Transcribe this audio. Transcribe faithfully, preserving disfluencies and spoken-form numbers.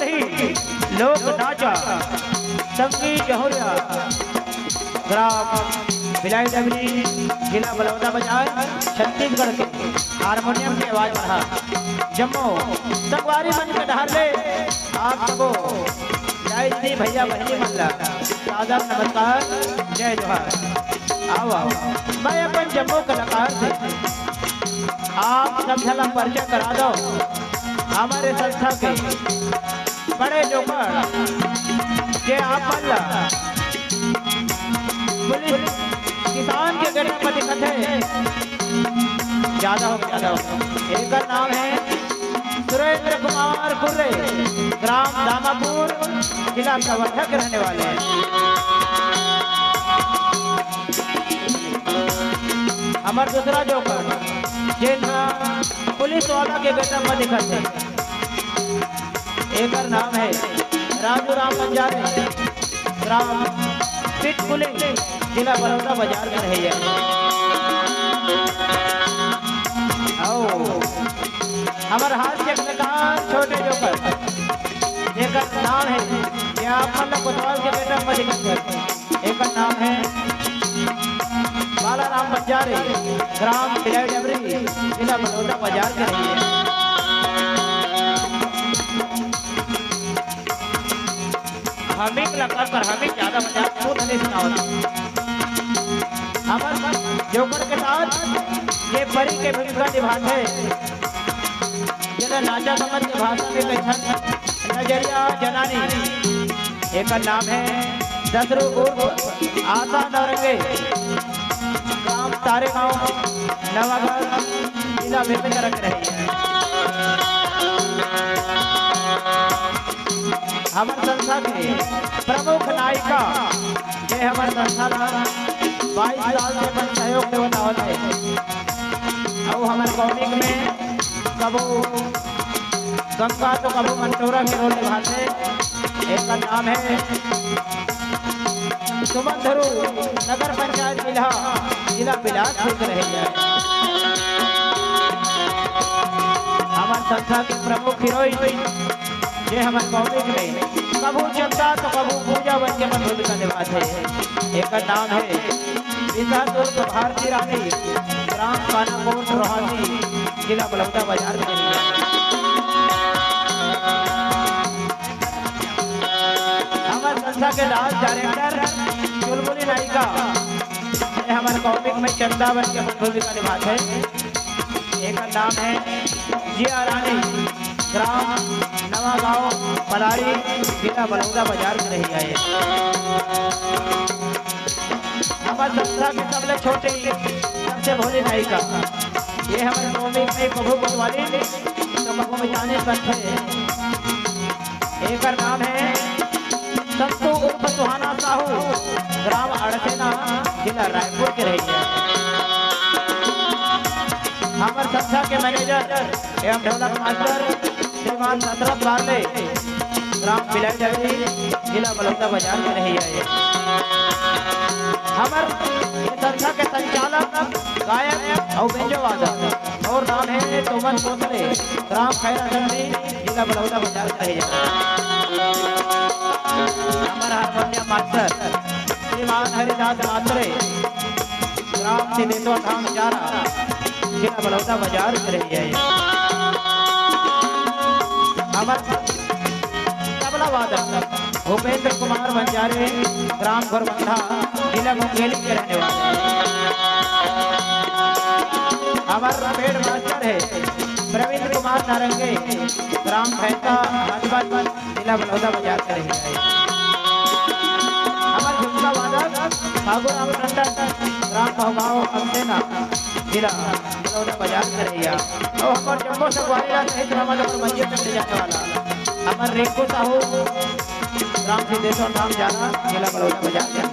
ही लोक नाचा संगी जहुरिया, ग्राम बिलाई डबरी, जिला बलौदा बाजार, छत्तीसगढ़ के हारमोनियम के आवाज रहा। जम्मो संगवारी मन के डहर ले आप सबो दाई दीदी भैया बहिनी मन ला सादर नमस्कार, जय जोहार। आओ, आओ, मैं अपन जम्मो कलाकार से आप सब झन ला परिचय करा दो। हमर संस्था के बड़े जोकर जे आप मन ला पुलिस किसान के getup में दिखत हे, ज्यादा हो, ज्यादा हो। एकर नाम हे सुरेंद्र कुमार कुर्रे, ग्राम दामापुर, जिला कवर्धा के रहने वाले हैं। हमर दूसरा जोकर, जेन ह पुलिस वाला के getup में दिखत हे, एकर नाम हे राजू राम बंजारे, ग्राम पिटकुली, जिला बलौदा बाजार के रहइया। अउ हमर हास्य कलाकार छोटे जोकर, जेकर नाम हे, जे आप मन ला कोतवाल के getup में दिखत हे, एकर नाम हे बालाराम बंजारे, ग्राम बिलाई डबरी, जिला बलौदा बाजार के रहइया। हमिंग लगा कर हमिंग ज्यादा बजा, तू धने सुनावत। हमर जोकर के साथ ये परी के भूमिका निभात हे, जेला नाचा समझ के भाषा में कहिथन नजरिया जनानी। एकर नाम हे दसरू उर्फ आशा नौरंगे, ग्राम तारेगांव, नवागढ़, जिला बेमेतरा के रहइया। हमर संस्था के प्रमुख नायिका, जे हमर संस्था ला बाईस साल से अपन सहयोग देवत आवत हे, अउ हमर comic में कभू गंगा तो कभू मंटोरा के role निभाथे। एकर नाम हे सुमन धरू, नगर पंचायत बिल्हा, जिला बिलासपुर के रहइया। हमर संस्था के प्रमुख heroine, जे हमर comic में कभू चंदा तो कभू पूजा बन के अपन भूमिका निभाथे। एकर नाम हे विकास उर्फ भारती रानी, ग्राम कानाकोट रोहानी, जिला बलौदा बाजार के रहइया। हमर संस्था के dance director चुलबुली नायिका, ये हमर comic में चंदा बन के अपन भूमिका निभाथे। एकर नाम हे जिया रानी, ग्राम नवा गांव पलारी, जिला बलौदा बाजार के रहइया हे। हमर संस्था के सबले छोटी, सबसे भोली नायिका, ये हमर comic में कभू कोतवाली तो कभू मितानी बनथे। एकर नाम हे संतू उर्फ सुहाना साहू, ग्राम अड़सेना, जिला रायपुर के रहइया। हमर संस्था के manager एवं ढोलक master श्रीमान दशरथ बारले, ग्राम बिलाई डबरी, जिला बलौदा बाजार के रहइया हे। हमर ये संस्था के संचालक, गायक अउ बेंजो वादक, मोर नाम हे तोमन कोसले, ग्राम खैरा डंडी, जिला बलौदा बाजार के रहइया। हमर हारमोनियम master श्रीमान हरिदास मात्रे, ग्राम सिद्धेश्वर धाम जारा, जिला बलौदा बाजार के रहइया हे। हमर तबला वादक भूपेंद्र कुमार बंजारे, ग्राम घोरबंधा, जिला मुंगेली के रहने वाले। हमर band master हे प्रवीण कुमार नारंगे, ग्राम भैंसा, हथबंद, जिला बलौदा बाजार के रहइया हे। हमर झुमका वादक फागू राम टंडन, ग्राम भोगांव, अमसेना, जिला बलौदा बाजार के रहइया। अउ हमर जम्मो संगवारी ला सही सलामत अपन मंजिल तक ले जाने वाला हमर रिंकू साहू, ग्राम सिद्धेश्वर धाम जारा, जिला बलौदा बाजार के।